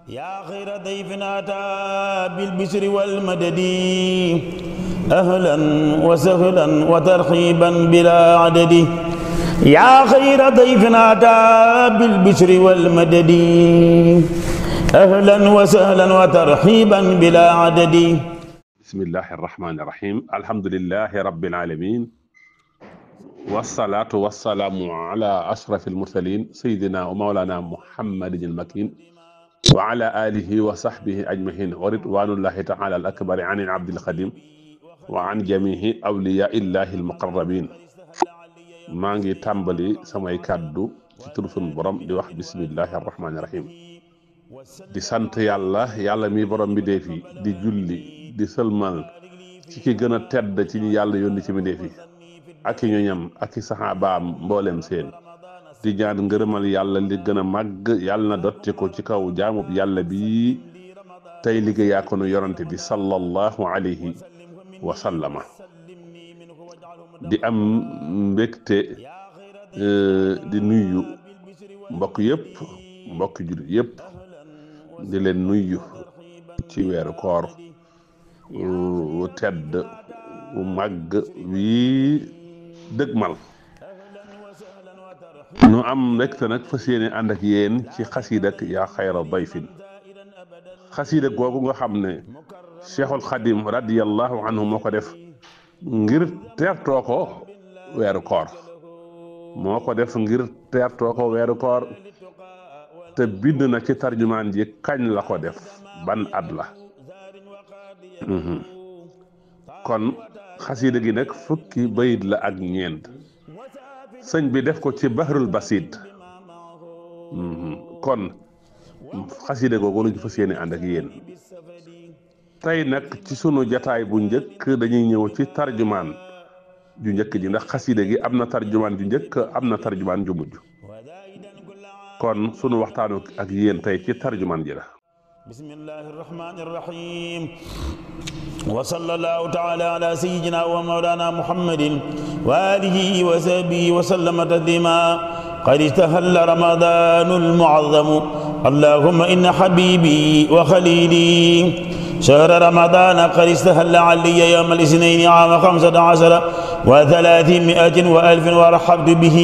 yaa xayra dayfin ataa bil bishri wal madadi ahlan wa sahlan wa tarxiiban bilaa adadi yaa xayra dayfin ataa bil bishri wal madadi ahlan wa sahlan wa tarxiiban bilaa adadi. bismillahi rahmaani rahiim alhamdulillahi rabbil aalamiin wassalaatu wassalaamu ala ashrafil mursaliin sayyidina wa mawlaana muhammadin al-makiin wa ala alihi wa sahbihi ajmahin wa ridwanullahi taala al akbari an il abdil xadim wa an jamihi awliya illahi al muqarrabin. maa ngi tàmbali samay kàddu ci turu sunu borom di wax bismillahi arrahmani rahim, di sant yàlla mi borom bi dee fi di julli di sëlmal ci ki gën a tedd ci ñi yàlla yónni ci mi dee fi ak i ñoñam ak i saxaabaam mboolem seen, di ñaan ngërëmal yàlla li gën a màgg yàlla na dotti ko ci kaw jaamub yàlla bi tey liggéeyaa ko nu yorante bi sallallahu alayhi wa sallama. di am mbégte di nuyu mbokk yëpp mbokk jullit yëpp di leen nuyu ci weeru koor wu tedd wu màgg wii dëgmal. nu am mbégte nag fas yéene ànd ak yéen ci xasiida ak yaa xayra dayfin, xasiida googu nga xam ne Cheikhul Xadim radiyallahu anhu moo ko def ngir teertoo ko weeru koor, te bind na ci tarjumaan ji kañ la ko def, ban at la. kon xasiida gi nag fukki bayit la ak ñeent, sëñ bi def ko ci bahrul basid. kon xasiida googu lu ñu fas yéene ànd ak yéen tey nag ci sunu jataay bu njëkk dañuy ñëw ci tarjumaan ju njëkk ji, ndax xasiida gi am na tarjumaan ju njëkk am na tarjumaan ju mujj. kon sunu waxtaanu ak yéen tey ci tarjumaan ji la. bismillahi rahmani rahim wa sallallahu taala ala sayyidina wa mawlana muhammadin wa alihi wa sahbihi wa sallama taslima. qad istahalla ramadanul mu'azzamu allahumma inna habibi wa khalili شهر رمضان قد استهل علي يوم الاثنين عام 15 و300 وألف ورحبت به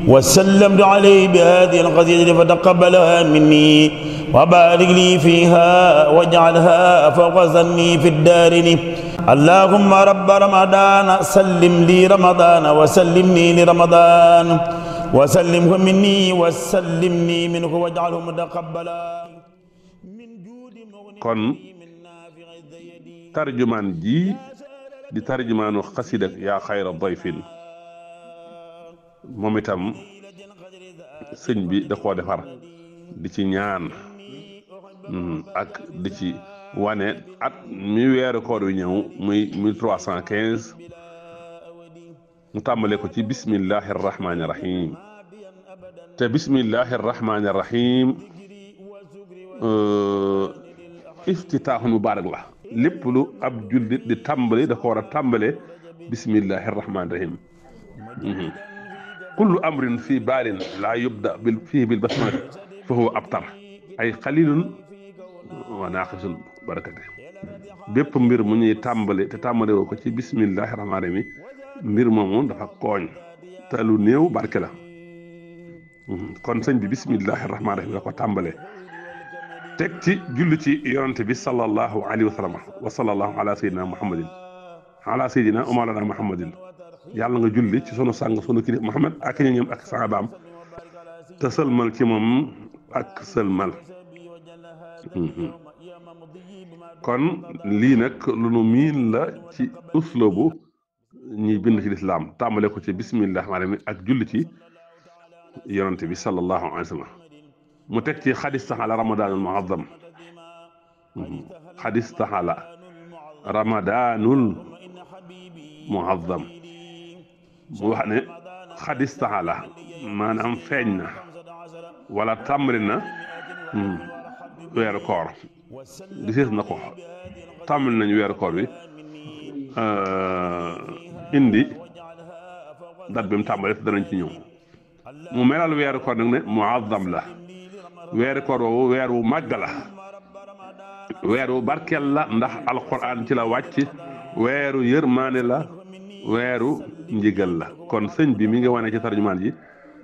وسلمت عليه بهذه القصيدة فتقبلها مني وبارك لي فيها واجعلها فوق ظني في الدارين. اللهم رب رمضان سلم لي رمضان وسلمني لرمضان وسلمه مني وسلمني منه واجعله متقبلا. kon tarjumaan ji di tarjumaanu xasida yaa xayra dayfin, moom itam sëñ bi da koo defar di ci ñaan ak di ci wane at mi weeru koor wi ñëw muy 1315 mu tàmbale ko ci bismillahi arrahmani rahim. te bismillahi arrahmani rahim iftitaaxul mubaarak la, lépp lu ab jullit di tàmbali da ko war a tàmbale bismillahi rahmaani rahim. kullu amrin fii baalin laa yubda fiihi bil basmala fa huwa abtar ay xalilun wa naaqisul barakati. bépp mbir mu ñuy tàmbali te tàmbale woo ko ci bismillahi rahmaani rahim, mbir moomu dafa kooñ te lu néew barke la. kon sëñ bi bismillahi rahmaani rahim la ko tàmbale, teg ci julli ci yonante bi sallallahu alayhi wa sallam wa sallallahu ala sayyidina muhammadin ala sayyidina umarana muhammadin. yàlla nga julli ci sunu sàng sunu kilif muhammad ak ñoom ak sahabaam te sëlmal ci moom ak sëlmal. kon lii nag lu nu miin la ci uslubu ñiy bind ci lislaam, tàmbale ko ci bismillah maanaam ak julli ci yonante bi sallallahu alayhi wa sallam. mu teg ci xadistaxala ramadanul muazzam, xadistaxala ramadanul muazzam. mu wax ne xadistaxala maanaam feeñ na wala tàmbali na weeru koor, gisees na ko tàmbali nañu weeru koor bi, indi dat bi mu tàmbali danañ ci ñëw. mu melal weeru koor nag ne muazzam la, weeru koor woowu weer wu màgg la weer wu barkeel la ndax alquran ci la wàcc weeru yërmaane la weeru njigal la kon sëñ bi mi ngi wane ci tarjumaan ji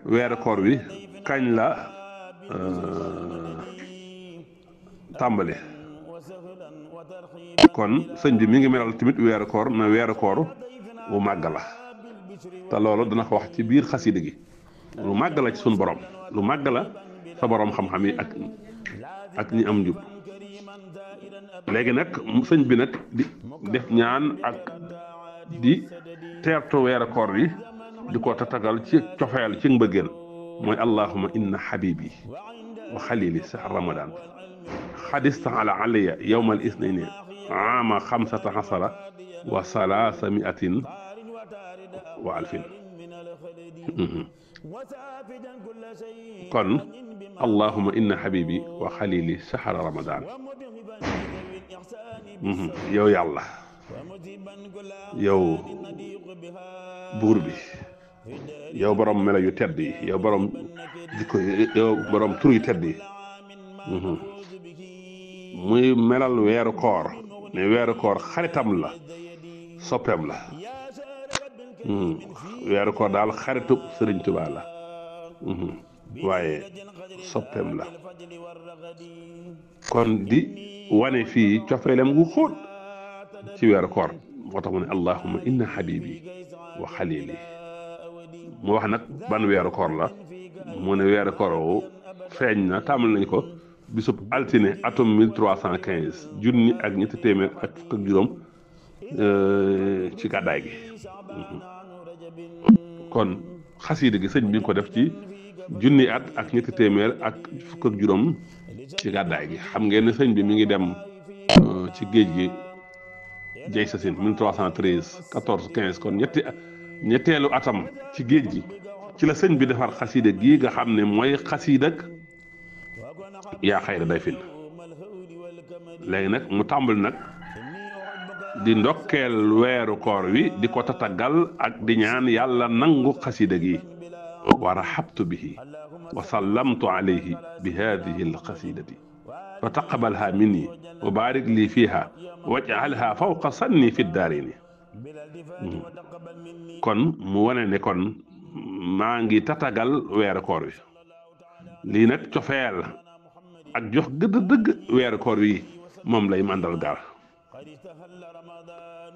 weeru koor wi kañ la tàmbali kon sëñ bi mi ngi melal tamit weeru koor na weeru koor wu màgg la te loolu dana ko wax ci biir xasida gi lu màgg la ci suñu borom lu màgg la sa borom xam-xam yi ak ñi am njub léegi nag sëñ bi nag di def ñaan ak di teertu weeru koor wi di ko tatagal ci cofeel ci mbëggeel mooy allahuma inna habibi wa xalili sahr ramadan xadista ala aliya yowma al isnaini ama 15 wa 300 wa alfin kon allahuma inna habibi wa xalili sahr ramadan yow yàlla yow buur bi yow borom melo yu tedd yi yow borom jikko yow borom tur yu tedd yi muy melal weeru koor ne weeru koor xaritam la soppeem la weeru koor daal xaritu Sëriñ Tuubaa la waaye soppeem la kon di wane fii cofeelem gu xóot ci weeru koor moo tax mu ne allahumma inna habibi wa xalili mu wax nag ban weeru koor la mu ne weeru koor woowu feeñ na tàmbal nañ ko bisub altine atum 1315 junni ak ñetti téeméer ak fukk ak juróom ci gàddaay gi kon xasiida gi sëñ bi nga ko def ci junni at ak ñetti téeméer ak fukk ak juróom ci gàddaay gi xam ngeen ne sëñ bi mi ngi dem ci géej gi jay sasin 1313 14 15 kon ñetteelu atam ci géej gi ci la sëñ bi defar xasiida gii nga xam ne mooy xasiida ak yaa xayra day fin léegi nag mu tàmbali nag di ndokkeel weeru koor wi di ko tatagal ak di ñaan yàlla nangu xasiida gi wa rahabtu bihi wa sallamtu alayhi bi hadihi alxasidati fa taqabalha minni wa barik lii fiiha waj'alha fawqa sanni fi daarini kon mu wane ne kon maa ngi tatagal weeru koor wi lii nag cofeel ak jox dëgg weeru koor wi moom lay màndal gaal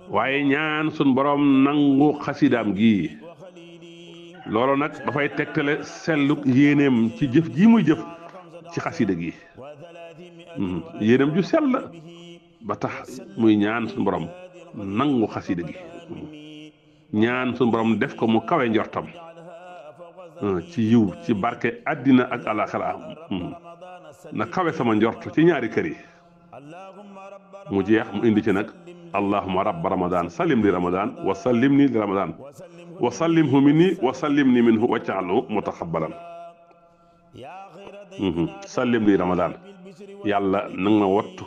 waaye ñaan sun borom nangu xasidaam gii loolu nag dafay tegtale selluk yéeneem ci jëf ji muy jëf ci xasida gi yéeneem ju sell ba tax muy ñaan sun borom nangu xasida gi ñaan sun borom def ko mu kawe njortam ci yiw ci barke àddina ak alaxira na kawe sama njort ci ñaari kër yi mu jeex mu indi ci nag allahumma rabba ramadan sallim li ramadan wa sallimni li ramadan wa sallimhu minni wa sallimni minhu waj'alhu mutaqabbalan sallim li ramadan yàlla na nga ma wattu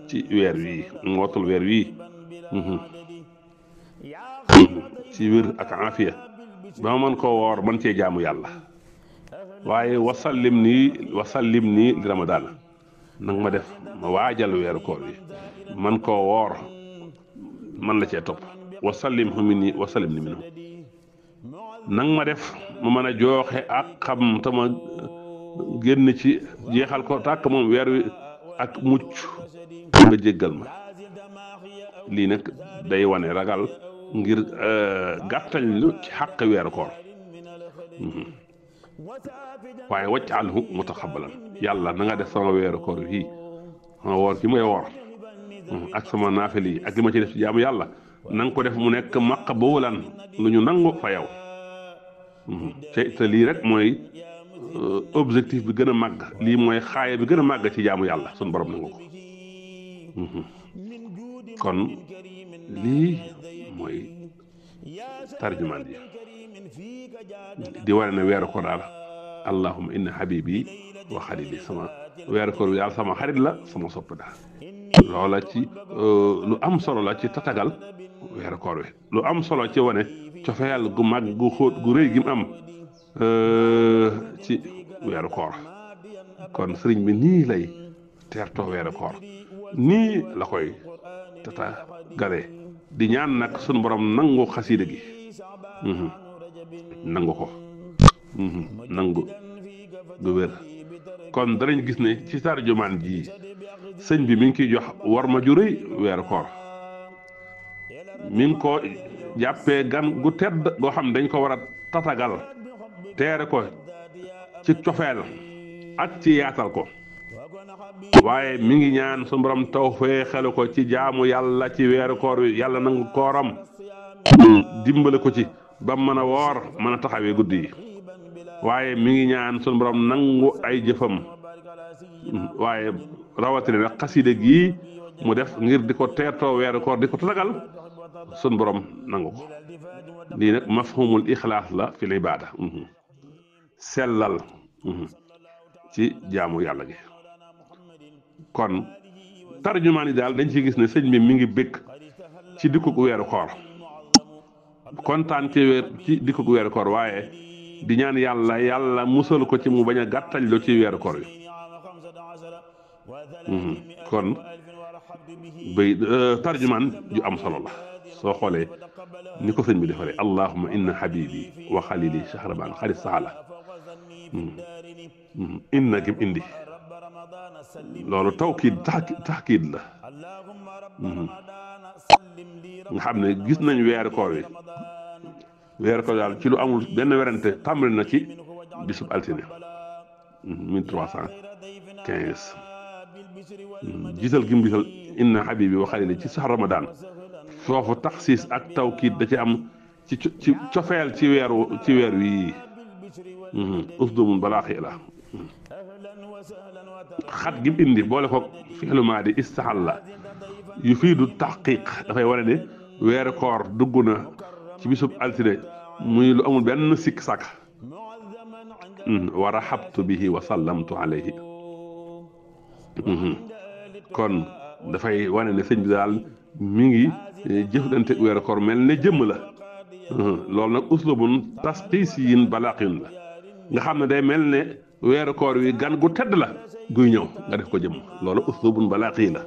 ci weer wii na nga wattul weer wii ci wér ak aafiya ba ma mën koo woor man cee jaamu yàlla waaye wasallim nii li ramadaan nag ma def ma waajal weeru koor bi man koo woor man la cee topp wasallim hu min nii wasallim ni minhu nag ma def ma mën a jooxe ak xam te ma génn ci jeexal ko tàkk moom weer wi ak mucc nga jéggal ma lii nag day wane ragal ngir gàttañ lu ci xàq weeru koor waaye waj'alhu mutaqabbalan yàlla na nga def sama weeru koor fii sama woor ki may woor ak sama naafil yi ak li ma ci def ci jaamu yàlla na nga ko def mu nekk maqbuulan lu ñu nangu fa yow te lii rek mooy objectif bi gën a màgg lii mooy xaaya bi gën a màgg ci jaamu yàlla sun borom nangu ko kon lii mooy tarjumaan ji di wane ne weeru ko daal allahumma inna habibi wa xalili sama weeru koor bi daal sama xarit la sama sopp daal loola ci lu am solo la ci tatagal weeru koor wi lu am solo ci wane cofeel gu mag gu xóot gu rëy gi mu am ci weeru koor kon sëriñ bi nii lay teertoo weeru koor nii la koy tata gale di ñaan nag sunu borom nangu xasiida gi nangu ko nangu gu wér kon danañ gis ne ci tarjumaan ji sëñ bi mi ngi ciy jox war ma ju rëy weeru koor mi ngi ko jàppee gan gu tedd goo xam dañ ko war a tatagal teere ko ci cofeel ak ci yaatal ko waaye mi ngi ñaan su borom taw fee xelu ko ci jaamu yàlla ci weeru koor wi yàlla nangu kooram dimbale ko ci ba mën a woor mën a taxawee guddi yi waaye mi ngi ñaan sunu borom nangu ay jëfam waaye rawatina nag xaside gii mu def ngir di ko teertoo weeru koor di ko tatagal sunu borom nangu ko lii nag mafhumul ixlaas la fi l ibaada sellal ci jaamu yàlla gi kon tarjumaan yi daal dañ ci gis ne sëñ bi mi ngi bëgg ci dikkug weeru koor kontaan ci dikkug weeru koor waaye di ñaan yàlla musal ko ci mu bañ a gàttañ lu ci weeru koor wi kon bay tarjumaan ju am solo la soo xoolee ni ko sëñ bi defaree allahumma inna habibi wa xalili shahraban xarit saala inna gim indi loolu tawkiid taxkiid la nga xam ne gis nañ weeru koor weeru koor daal ci lu amul benn werante tàmbali na ci bisub altine 1315 gisal gim gisal inna habibi wa xalili ci sax ramadan foofu taxsiis ak tawkiid da ci am ci cofeel ci weer wii usdumun balaaxi la xat gi indi boole ko fi'lu maadi istaxal la yu fiidu taxqiq dafay wane ne weeru koor dugg na ci bisub altine muy lu amul benn sikk sàkk wa rahabtu bihi wa sallamtu alayhi kon dafay wane ne sëñ bi daal mi ngi jëflante weeru koor mel ne jëmm la loolu nag uslubun tasqiisiyin balaaxin la nga xam ne day mel ne weeru koor wi gan gu tedd la guy ñëw nga def ko jëm loolu uslubun balaaxi la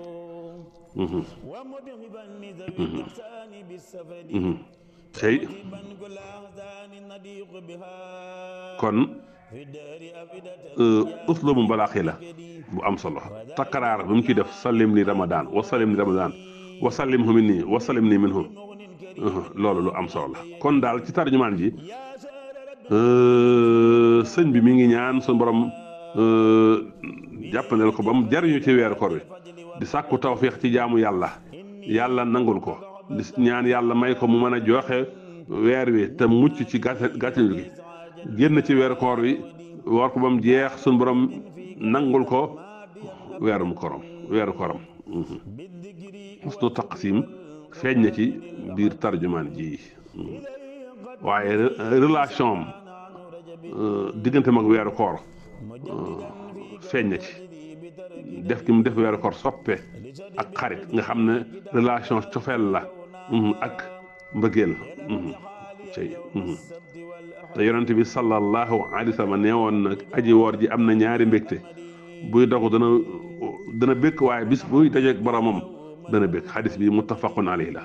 tey kon uslubun balaaxi la bu am solo takkaraar bi mu ciy def sallim li ramadan wa sallim li ramadan wa sallimhu minni wa sallim ni minhu loolu lu am solo la kon daal ci tarjumaan ji sëñ bi mi ngi ñaan suñu borom jàppandel ko ba mu jariñu ci weeru koor wi di sàkku tawfiix ci jaamu yàlla nangul ko di ñaan yàlla may ko mu mën a joxe weer wi te mucc ci gàttañu gi génn ci weeru koor wi woor ko ba mu jeex suñu borom nangul ko weeru koram xusnu taqsim feeñ na ci biir tarjumaan ji waaye relation am diggante mag weeru koor feeñ na ci def gi mu def weeru koor soppe ak xarit nga xam ne relation cofeel la ak mbëggeel te yonent bi sallallahu alayhi wa sallam nee woon nag aji woor ji am na ñaari mbégte buy dogu dana békk waaye bis buy dajeek boromam dana békk xadis bi muttafaqun alayhi la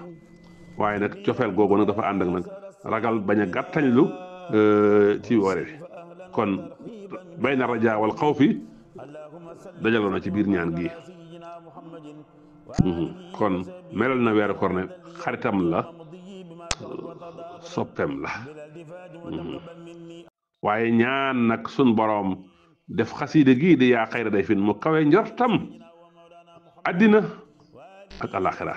waaye nag cofeel googu nag dafa ànd ak nag ragal bañ a gàttañlu ci woore wi kon bayna rajaa wal xawfi dajaloo na ci biir ñaan gi kon melal na weeru koor ne xaritam la soppeem la waaye ñaan nag sun boroom def xasiide gii di yaa xayra day fin mu kawe njortam àddina ak alaxira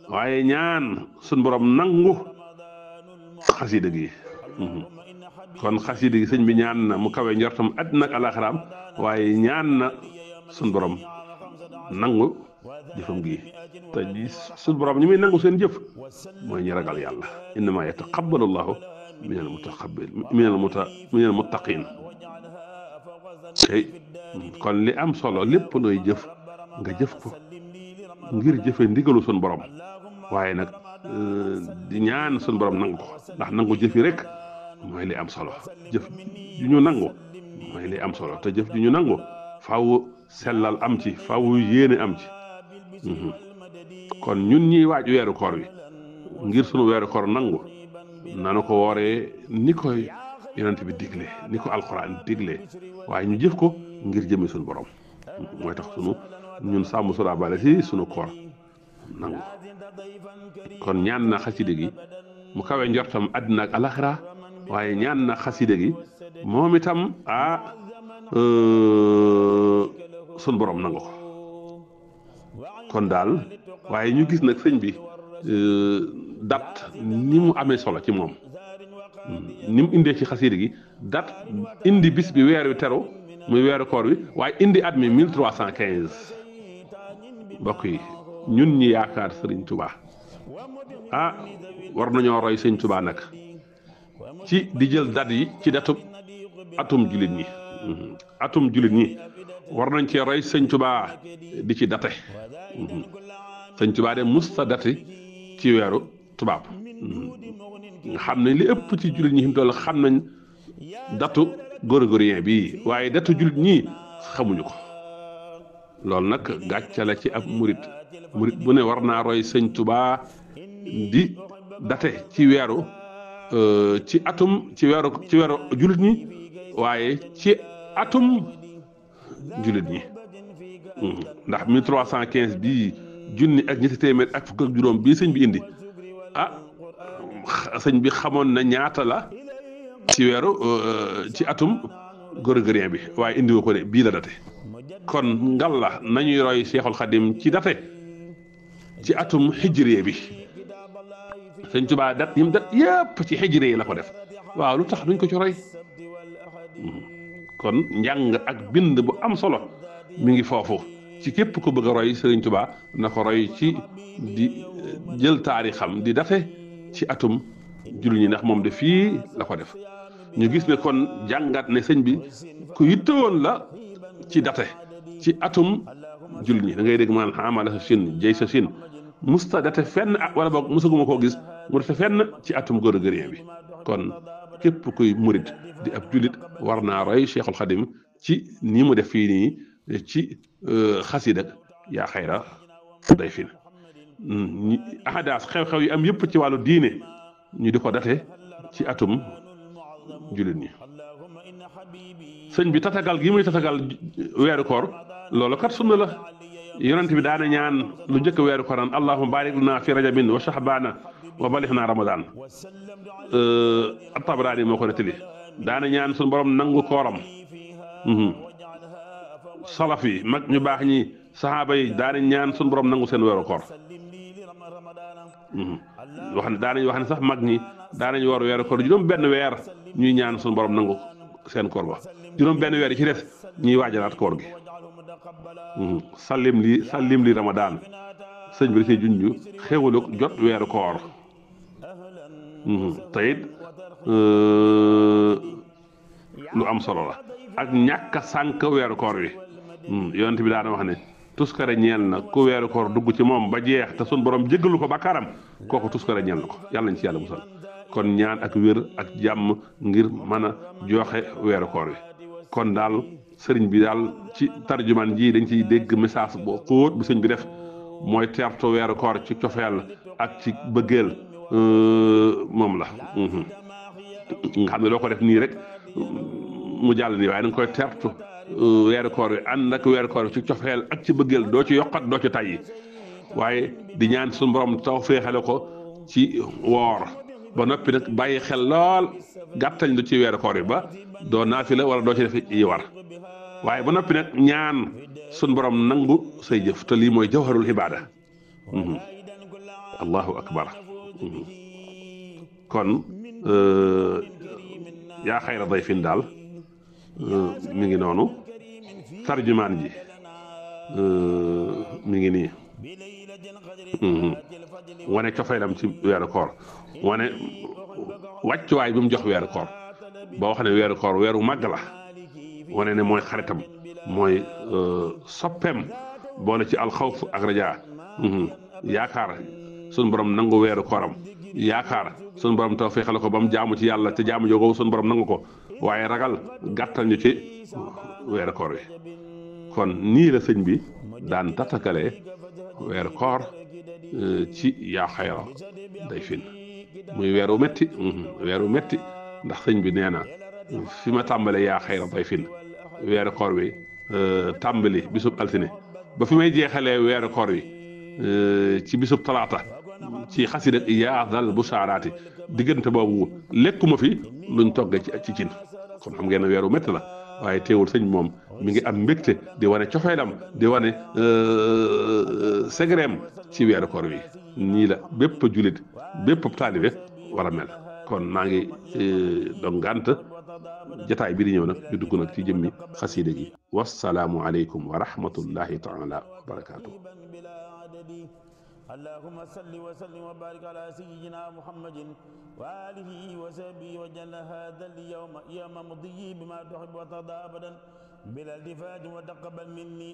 waaye ñaan sun boroom nangu xasiide gi kon xasiide gi sëñ bi ñaan na mu kawe njortam àddina ak alaxiraam waaye ñaan na sun boroom nangu jëfam gi te sun boroom ñi muy nangu seen jëf mooy ñi ragal yàlla innama yataqabbalu llahu minal muttaqin tey kon li am solo lépp looy jëf nga jëf ko ngir jëfe ndigalu sun borom waaye nag di ñaan sun borom nangu ko ndax nangu jëf yi rek mooy li am solo jëf ju ñu nangu mooy li am solo te jëf ju ñu nangu faaw sellal am ci faaw yéene am ci kon ñun ñiy waaj weeru koor wi ngir sunu weeru koor nangu nanu ko wooree ni koy yonent bi digle ni ko alxuraan digle waaye ñu jëf ko ngir jëme suñu borom mooy tax ñun sàmm sura bale si sunu koor nangu kon ñaan na xaside gi mu kawe njortam àddina ak alaxira waaye ñaan na xaside gi moom itam sunu borom nangu ko kon daal waaye ñu gis nag sëñ bi dat ni mu amee solo ci moom ni mu indee ci xasida gi dat indi bis bi weer wi teru muy weeru koor wi waaye indi at mi 1315 mbokk yi ñun ñi yaakaar sëriñ Tuubaa war nañoo roy sëñ Tuubaa nag ci di jël dat yi ci datub atum jullit ñi atum jullit ñi war nañ cee roy sëñ Tuubaa di ci date sëñ Tuubaa de musta date ci weeru tubaab nga xam ne li ëpp ci jullit ñi fi mu toll xam nañ datu grégorien bi waaye datu jullit ñi xamuñu ko loolu nag gàcce la ci ab murit bu ne war naa roy sëñ Tuubaa di date ci weeru ci weeru jullit ñi waaye ci atum jullit ñi ndax 1315 bii junni ak ñetti téeméer ak fukk ak juróom bii sëñ bi indi sëñ bi xamoon na ñaata la ci weeru ci atum grégorien bi waaye indiwu ko de bii la date kon ngal la nañuy roy Seexul Xadim ci date ci atum hijriye bi sëñ Tuubaa dat yim dat yépp ci hijriye yi la ko def waaw lu tax duñ ko ci roy kon njàng ak bind bu am solo mi ngi foofu ci képp ko bëgg a roy Sëriñ Tuubaa na ko roy ci di jël taarixam di date ci atum jullit ñi ndax moom de fii la ko def ñu gis ne kon jàngat ne sëñ bi ku yittewoon la ci date ci atum jullit ñi da ngay dégg maanaam xamala sa Chine jëy sa Chine musta date fenn wala boog musaguma koo gis mu date fenn ci atum grégorien bi kon képp kuy murit di ab jullit war naa roy Cheikhul Khadim ci nii mu def fii nii ci xasida yaa xayra day fin ahadaas xew-xew yi am yëpp ci wàllu diine ñu di ko date ci atum jullit ñi sëñ bi tatagal gi muy tatagal weeru koor loolu kat sunna la yonent bi daana ñaan lu njëkk weeru koor naan allahumma barik lana fi rajabin wa shahbana wa balixna ramadan at-Tabarani moo ko nettali daana ñaan suñu borom nangu kooram salaf yi mag ñu baax ñi saxaaba yi daanañ ñaan suñu borom nangu seen weeru koor daanañ wax ne sax mag ñi daanañ woor weeru koor juróom benn weer ñuy ñaan suñu borom nangu seen koor ba juróom benn weer yi ci des ñuy waajalaat koor gi sallim li ramadaan sëñ bi da cee junj xéwalu jot weeru koor te it lu am solo la ak ñàkk a sànk weeru koor wi yonent bi daana wax ne tuskare ñeel na ku weeru koor dugg ci moom ba jeex te sun borom jéggalu ko bàkkaaram kooku tuskare ñeel na ko yàlla nañ ci yàlla musal kon ñaan ak wér ak jàmm ngir mën a joxe weeru koor wi kon daal sëriñ bi daal ci tarjumaan ji dañ ciy dégg message bu xóot bu sëñ bi def mooy teertu weeru koor ci cofeel ak ci bëggeel moom la nga xam ne doo ko def nii rek mu jàll nii waaye da nga koy teertu weeru koor wi ànd ak weeru koor wi ci cofeel ak ci bëggeel doo ci yokkat doo ci tayyi waaye di ñaan suñu borom taw féexale ko ci woor ba noppi nag bàyyi xel lool gàttañ lu ci weeru koor wi ba doo naafila wala doo ci def yi war waaye ba noppi nag ñaan suñu borom nangu say jëf te lii mooy jawharul ibaada allahu akbar kon yaa xayra dayfin daal mi ngi noonu tarjumaan ji mi ngi nii wane cofeelam ci weeru koor wane wàccuwaay bi mu jox weeru koor boo wax ne weeru koor weeru màgg la wane ne mooy xaritam mooy soppeem boole ci alxawf ak rajaa yaakaar sun borom nangu weeru kooram yaakaar sun borom taw feexale ko ba mu jaamu ci yàlla te jaamu jógoo sun borom nangu ko waaye ragal gàttal ñu ci weeru koor wi kon nii la sëñ bi daan tatakalee weeru koor ci yaa xayra day fin muy weeru metti weeru metti ndax sëñ bi nee na fi ma tàmbalee yaa xayra day fin weeru koor wi tàmbali bisub altine ba fi may jeexalee weeru koor wi ci bisub talaata ci xasida yaa dal bu saaraati diggante boobu lekkuma fi luñ toggee ci cin kon xam ngeen ne weeru métti la waaye teewul sëñ moom mi ngi am mbégte di wane cofeelam di wane segreem ci weeru koor wi nii la bépp julit bépp taalibe war a mel kon maa ngi doon gànt jataay bi di ñëw nag ñu dugg nag ci jëmmi xasiida gi wassalaamu aleykum wa rahmatullahi taala wa barakaatu. اللهم صل وسلم وبارك على سيدنا محمد وآله وصحبه وجل هذا اليوم يوم مضي بما تحب وترضى أبدا بلا التفات وتقبل مني